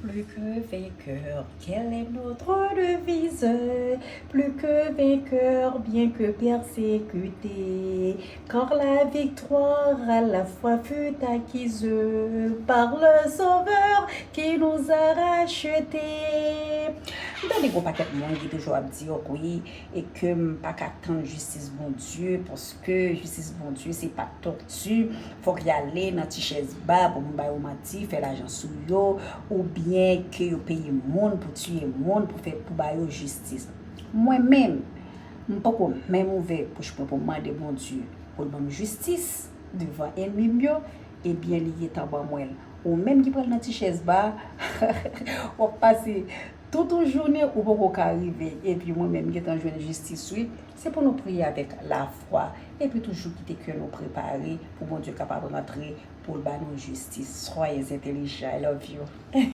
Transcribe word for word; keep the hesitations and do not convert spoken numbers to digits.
Plus que vainqueur, quelle est notre devise ? Plus que vainqueur, bien que persécuté, car la victoire à la fois fut acquise par le Sauveur qui nous a rachetés. M tande gon pakèt moun ki toujou ap di, ok, wi, e ke m pa ka tann jistis Bondye, paske jistis Bondye se pa tòti. Fòk y ale nan ti chèz ba pou moun ba yo manti, fè lajan sou yo, oubyen ke yo peye moun pou tiye moun, pou fè, pou ba yo jistis. Mwen menm, m poko menm ouvè bouch mwen pou m mande Bondye pou l ban m jistis devan ènmi m yo, ebyen li gentan ban mwen l. Ou menm ki pral nan ti chèz ba, w ap pase tout yon jounen ou poko ka rive, epi mwen menm gentan jwenn jistis wi. Se pou nou priye avèk lafwa, epi toujou kite kè nou prepare pou Bondye kapab rantre pou l ba nou jistis. Soyez intelligent, I love you.